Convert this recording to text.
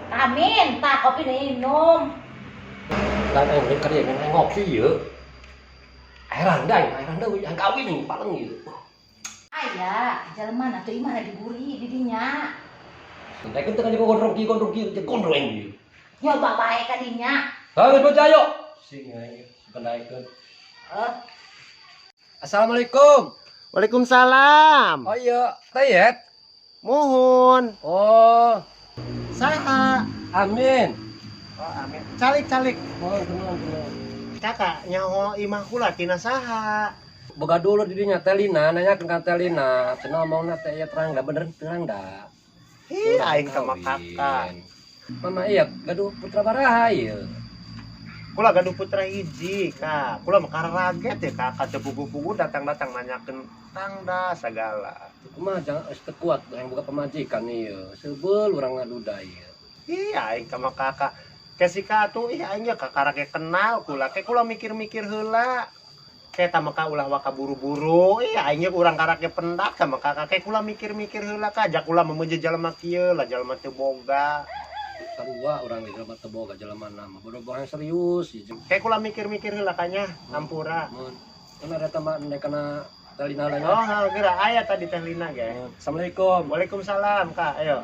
Amin, tah kopi minum. Dan aing rek kerja aing ngopi ieu. Air randa, air randa yang kawin nih paleng ieu. Aya, jelema atuh imah diguri di dinya. Daekeun teh gondrong kieu, gondrong kieu, gondrong aing ieu. Nyoba bae ka dinya. Ha, geus baca ayo. Sing aing suka daekeun. Eh, Assalamualaikum. Waalaikumsalam. Oh iya, Tayet. Muhun. Oh, Saha? Amin. Oh, amin. Calik calik. Oh, tenang, tenang. Kakak nyaho imah kula tina saha? Boga dulu di dinya Teh Lina, nanya ke Teh Lina. Cenah omongna teh ieu terang da, bener terang da. Ih, aing sama kakak. Mama iya, gaduh putra baraha ieu? Kula gaduh putra hiji, Kak. Kula mah karaget ya kakak teu pugu-pugu datang-datang nanyakeun tangda segala. Kumaha jangan geus teu kuat yang boga pamajikan ieu. Sebeul urang ngaduda ieu. Ih, aing sama kakak. Kesika atuh ih aing ya kakarake kenal kula. Ke kula mikir-mikir heula. Ke tama ka ulah waka buru-buru. Ih, aing ge urang karake pendak sama kakak. Ke kula mikir-mikir heula ka. Jak kula memeje jalma kieu lah jalma teu boga. Sarua urang di jelema teu boga jelema nama. Bodoh yang serius ieu. Ke kula mikir-mikir heula kanya. Ampura. Mun kana eta mah nek kana Teh Lina lah. Oh, kira aya tadi Teh Lina ge. Assalamualaikum. Waalaikumsalam, Kak. Ayo.